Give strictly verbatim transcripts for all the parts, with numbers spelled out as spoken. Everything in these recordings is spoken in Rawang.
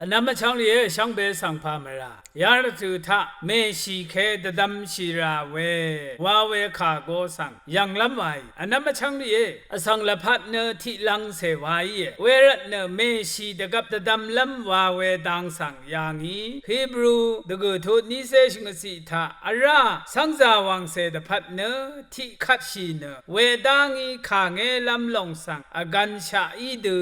Vnvm vchvng rìé, shvngbe svng pà mvrà yarvtø̀ taq mèshì ke dvdvmshì rà we wa we kà go svng yv̀nglv́m wàì. Vnvm vchvng rìé, vsvng lvpat nø tiqlv̄ngcè wa íe. Wervtnø mèshì dvgvp dvdvmlv́m wa we dang svng yà ngì. Hibru dvgø̀ tut niqcé shvngøtciq taq vrá cv́ngzà wàngcè dvpvt nø tiqkvtshì nø wedá ngí kà ngélv́m lòng svng vgvnshaq í dø.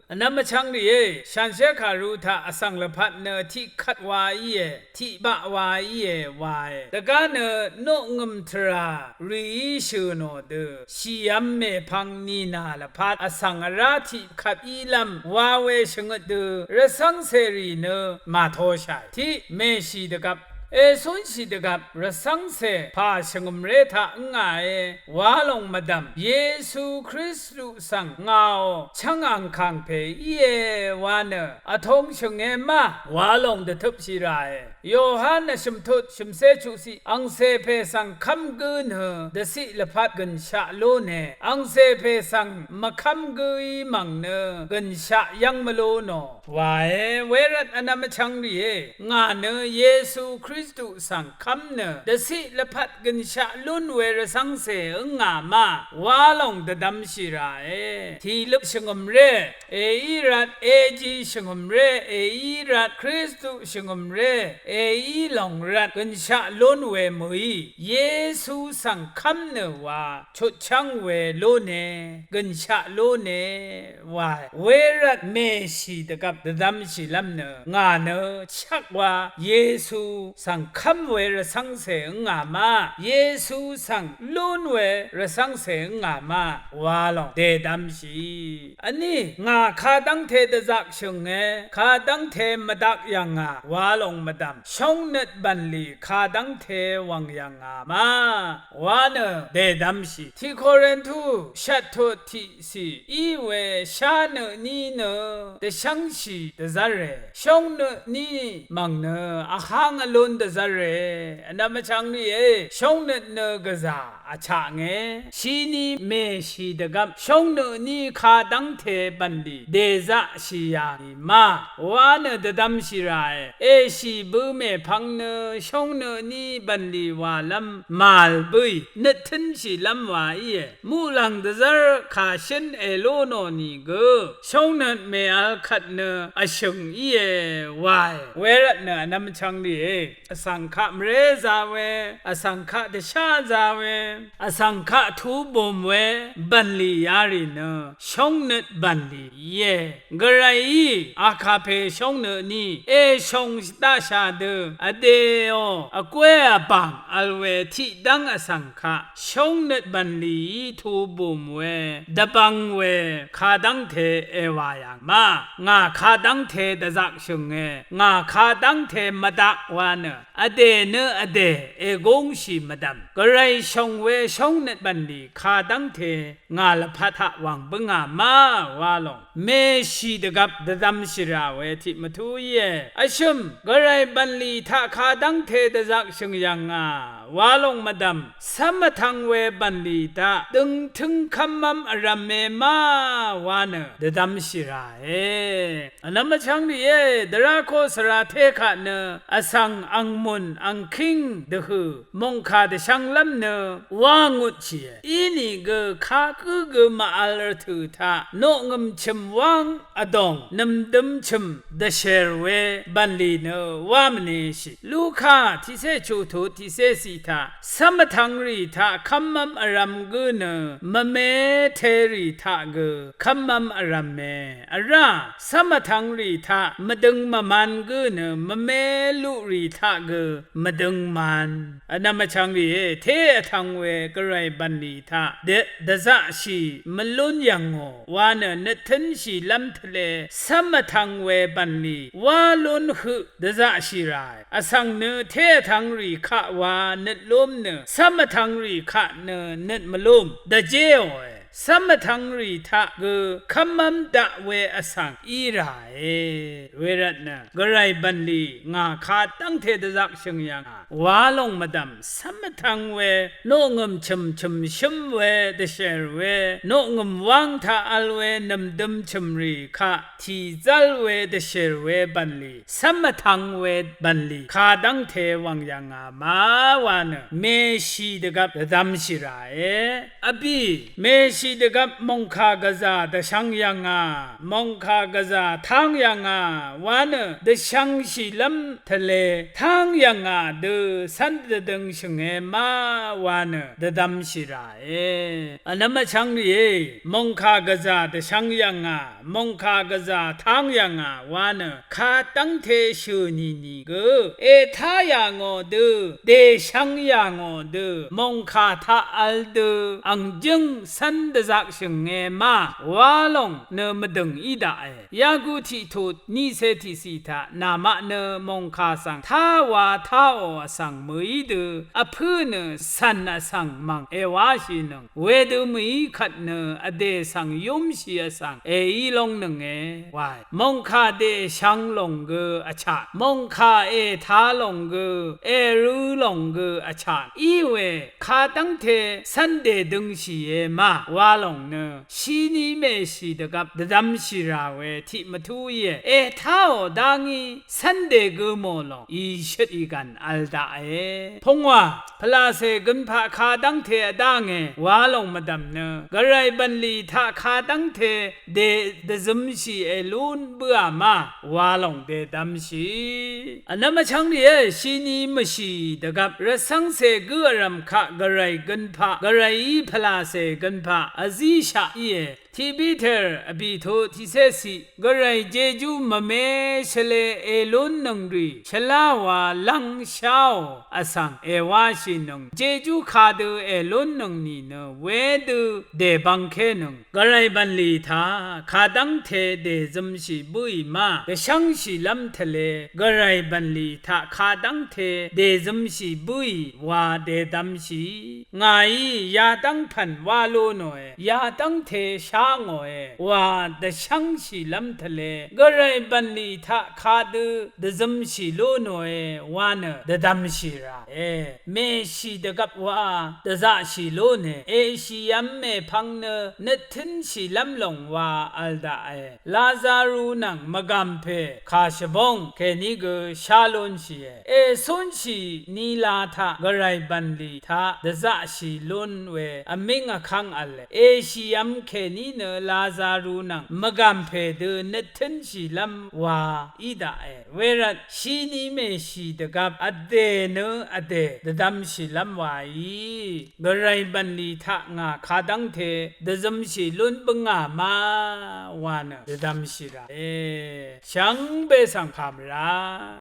Vnvm vchvng rìé, shanshér kàru taq vsvng lvpat nø tiqkvt wa íe, tiqbaq wa íe wae. Dvgá nø noqngø̀m tvrà rìí shø̀ nò dø shìvm mèpvng nìnà lvpat vsvng vrá tiqkvt ílv́m wa we shvngøt dø rvcv́ngcèrì nø màtoshàì. Tiq mèshì dvgvp, ècúnshì dvgvp rvcv́ngcè pà shvngø̀mré taq ǿngàe wa lòng mvdv̀m, Yesu Kristu svng ngàò chv́ng angkàng pè íe wa nø vtōng shø̀nge ma wa lòng dvtøpshì ràe. Yohan vshø̀m tut shø̀mcé chuqciq, angcè pè svng kv́m gǿ nø dvciq lvpat gø̀nshaq lúne, angcè pè svng mvkv́m gǿí mv̀ng nø gø̀nshaq yv́ng mvlú nò. Wàe, wervt vnvm vchvng rìé, ngà nø Yesu Kristu svng kv́m nø dvciq lvpat gø̀nshaq lún we rvcv́ngcè ǿngà ma wa lòng dvdvmshì ràe. Tìløp shvngø̀mré èí rvt, èji shvngø̀mré èí rvt, Kristu shvngø̀mré èí lòng rvt gø̀nshaq lún we mø̀í Yesu svng kv́m nø wa chutchv́ng we lúne, gø̀nshaq lúne wa. Wervt mèshì dvgvp dvdvmshìlv́m nø ngà nø chvk wa Yesu svng kv́m we rvcv́ngcè ǿngà ma, Yesu svng lún we rvcv́ngcè ǿngà ma wa lòng dèdvmshì. Vní ngà kadv́ngte dvzakshø̀nge, kadv́ngte mvdak yv̀ngà wa lòng mvdv̀m, shóngnøt bv̀nlì kadv́ngte wv̀ng yv̀ngà ma wa nø dèdvmshì. Tiq Korintu shvt tut tiqcì í we shánø tní nø dvshv́ngshì dvzv́re, shóngnø tní mv̀ng nø vháng vlún dvzv́re. Vnvm vchvng rìé, shóngnøt nø gvzà vchaknge, shini mèshì dvgvp shóngnø tní kadv́ngte bv̀nlì dèzaqshì yà ngì ma wa nø dvdvmshì ràe. Èshì bø mèpvng nø shóngnø tní bv̀nlì wàlv́m màvl bǿì nøt tǿnshìlv́m wa íe. Muqlàng dvzv́r kàshǿn èlú nò nìgø shóngnøt mèvl kvt nø vshø̀ng íe wae. Wervtnø vnvm vchvng rìé, vsvng kaq mvré za we, vsvng kaq dvshá za we, vsvng kaq tubùm we bv̀nlì yarì nø shóngnøt bv̀nlì íe. Gvrayí akàpè shóngnø tní èshòng daqshà dø vdèò vgwé vbàng vl we tiqdv́ng vsvng kaq shóngnøt bv̀nlìí tubùm we dvbvng we kadv́ngte èwà yà ngì ma. Ngà kadv́ngte dvzakshø̀nge, ngà kadv́ngte mvdak wa nø vdè nø vdè ègúngshì mvdv̀m, gvray shòng we shóngnøt bv̀nlì kadv́ngte ngà lvpat taq wv̀ng bǿngà ma wa lòng mèshì dvgvp dvdvmshì rà we tiq mvtú íe. Vshø̀m, gvray bv̀nlì taq kadv́ngte dvzakshø̀ng yv̀ngà wa lòng mvdv̀m, cv́m vtvng we bv̀nlì taq døngtǿng kv́mv́m vrv̄me ma wa nø dvdvmshì ràe. Vnvm vchvng rìé, dvrá ko svra té kaq nø vsvng angmùn angkíng dvhø̀ mòngkà dvshvnglv́m nø wá ngutshìe. Inìgø kagǿ gø màvl rvtø̀ taq noqngø̀m chø̀m wáng vdòng nø̀mdøm chø̀m dvshèr we bv̀nlì nø wá mvneshì. Luka tiqcé chuq tut tiqcé ciq taq cv́m vtvngrì taq kv́mv́m vrv̄m gǿ nø mvme terì taq gø kv́mv́m vrv̄me. Vrá cv́m vtvngrì taq mvdøng mvman gǿ nø mvme luqrì taq gø mvdøng man. Vnvm vchvng rìé, té vtvng we gvray bv̀nlì taq dvzaqshì mvlún yv̀ngò wa nø nøt tǿnshìlv́m tvle cv́m vtvng we bv̀nlì wá lún høq dvzaqshì ràe. Vsvng nø té vtvngrì kaq wa nøt lúm nø cv́m vtvngrì kaq nø nøt mvlúm dvjéòe. Cv́m vtvngrì taq gø kv́mv́m daq we vsvng í ràe. Wervtnø gvray bv̀nlì ngà kadv́ngte dvzakshø̀ng yv̀ngà wa lòng mvdv̀m cv́m vtvng we noqngø̀m chø̀m chø̀m shǿm we dvshèr we noqngø̀m wáng taq vl we nø̀mdøm chø̀mrì kaq tì zv́l we dvshèr we bv̀nlì cv́m vtvng we bv̀nlì kadv́ngte wv̀ng yv̀ngà ma wa nø mèshì dvgvp dvdvmshì ràe. Vbì mèshì dvgvp mòngkà gvzà dvshvng yv̀ngà, mòngkà gvzà táng yv̀ngà wa nø dvshvngshìlv́m tvle táng yv̀ngà dø cv́n dvdøngshø̀nge ma wa nø dvdvmshì ràe. Vnvm vchvng rìé, mòngkà gvzà dvshvng yv̀ngà, mòngkà gvzà táng yv̀ngà wa nø kadv́ngte shø̀ nìnìgø ètá yà ngò dø, dèshvng yà ngò dø, mòngkà taq vl dø ang jǿng cv́n dvzakshø̀nge ma wa lòng nø mvdø̀ng í daqe. Yaku tiqtut niqcé tiqciq taq namaq nø mòngkà svng táwa táò vsvng mø̀í dø vpǿ nø cv̀n vsvng mv̀ng èwáshìnøng. Wedø mø̀í kvt nø vdè svng yúmshì vsvng èí lóngnønge wae. Mòngkà dèshvng lòng gø vchaq, mòngkà ètá lòng gø, èrø̄ lòng gø vchaq í we kadv́ngte cv́n dèdøngshìe ma wa lòng nø shini mèshì dvgvp dvdvmshì rà we tiq mvtú íe. Ètáò dá ngí cv́n dègø mò lòng ìshøt ìgv̀n vl daqe. Pungwà pvlàcè gønpaq kadv́ngte vdá nge wa lòng mvdv̀m nø gvray bv̀nlì taq kadv́ngte dè dvzømshì èlún bǿà ma wa lòng dèdvmshì. Vnvm vchvng rìé, shini mvshì dvgvp rvcv́ngcè gǿ vrv̀m kaq gvray gønpaq, gvrayí pvlàcè gønpaq vzíshaq íe. Tiq Piter vbìtut tiqcéciq, gvray jejú mvme shvlē èlúnnøng rì shvlá wa lv́ng sháò vsvng èwáshìnøng, jejú kadø èlúnnøng nìnø wedø dèbvngkénøng. Gvray bv̀nlì taq kadv́ngte dèzømshì bǿì ma dvshv́ngshìlv́m tvle, gvray bv̀nlì taq kadv́ngte dèzømshì bǿì wa dèdvmshì. Ngàí yadv́ng pv̀n wá lú nòe, yadv́ngte shá ngòe wa dvshv́ngshìlv́m tvle, gvray bv̀nlì taq kadø dvzømshì lú nòe wa nø dvdvmshì ràe. Mèshì dvgvp wa dvzaqshì lú nì, èshìvm mèpvng nø nøttǿnshìlv́m lòng wa vl daqe. Lazaru nvng mvgàmpè kà shvbóng kèní gø shá lúnshìe. Ècúnshì nila taq gvray bv̀nlì taq dvzaqshì lún we vmíng vkv́ng v̄le. Èshìvm kèní nø Lazaru nvng mvgàmpè dø nøttǿnshìlv́m wa í daqe. Wervt shini mèshì dvgvp vdè nø vdè dvdvmshìlv́m waí, gvray bv̀nlì taq ngà kadv́ngte dvzømshì lún bǿngà ma wa nø dvdvmshì ràe. Shvngbe svng pà mvrá